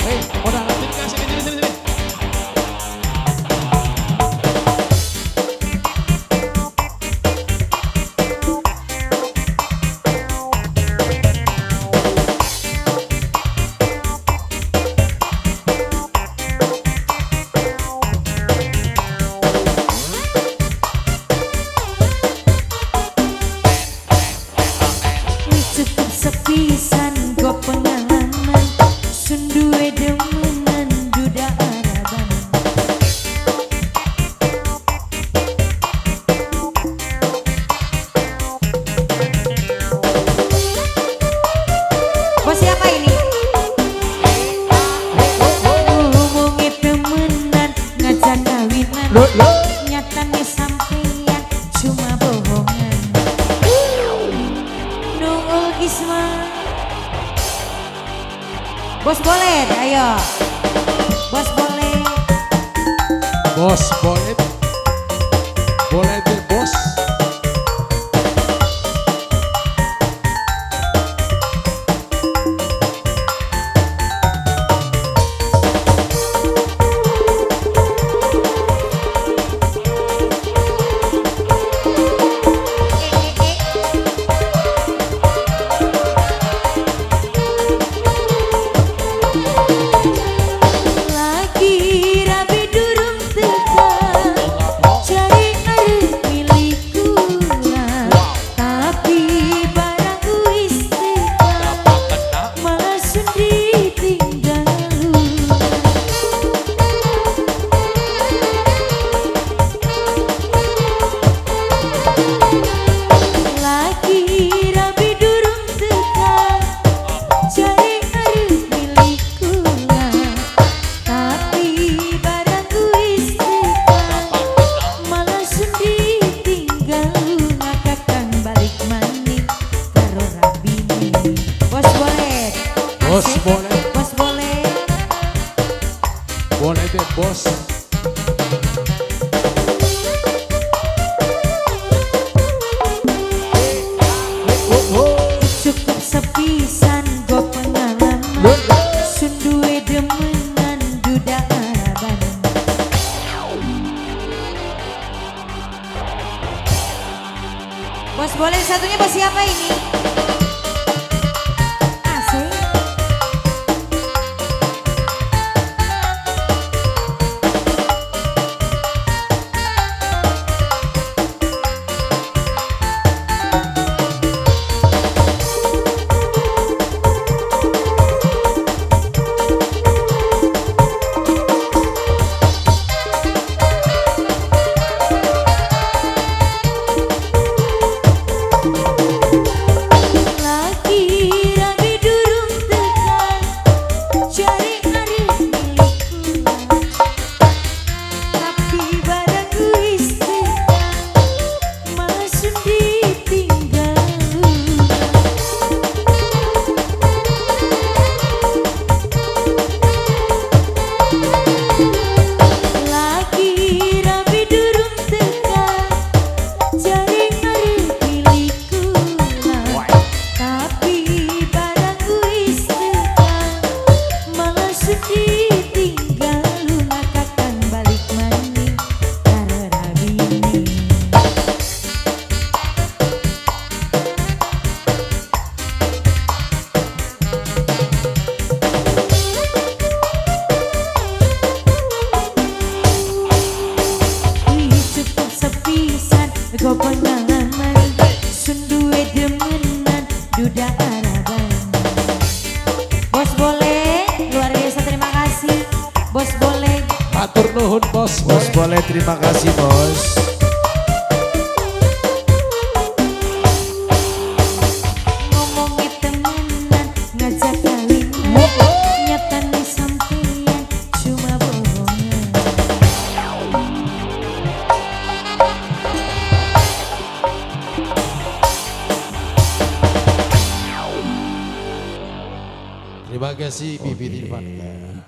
Hei, udah lanjutkan sini sini sini. Cukup sepisan go pengalaman sunduwe demenan duda araban. Bos siapa ini? Ngomongi temenan ngajak kawinan, nyatane sampeyan cuma bohongan. Nunggu Isma. Bos boleh, ayo. Bos boleh. Bos boleh. Boleh deh bos. Lagi rabi durung teka, cari arep milik kula, tapi barang wis teka, malah sun ditinggal. Lagi rabi durung teka, cari arep milik kula, tapi barang wis teka, malah sun ditinggal. Kakang balik maning karo rabine. Bos boleh. Bos boleh. Bos boleh. Boleh deh bos. Cukup sepisan go pengalaman sunduwe demenan duda araban. Bos boleh satunya bos siapa ini? Asik. Lagi rabi durung teka, cari arep milik kula, tapi barang wis teka, malah sun ditinggal. Lagi rabi durung teka, cari arep milik kula, tapi barang wis teka, malah sun ditinggal. Kakang balik maning karo rabine. Cukup sepisan go pengalaman sunduwe demenan duda araban. Bos boleh, luar biasa terima kasih. Bos boleh. Matur nuhun bos. Bos boleh, terima kasih bos. Ngomongi temenan ngajak kawinan, nyatane sampeyan cuma bohongan. Terima kasih Bibi Irfan.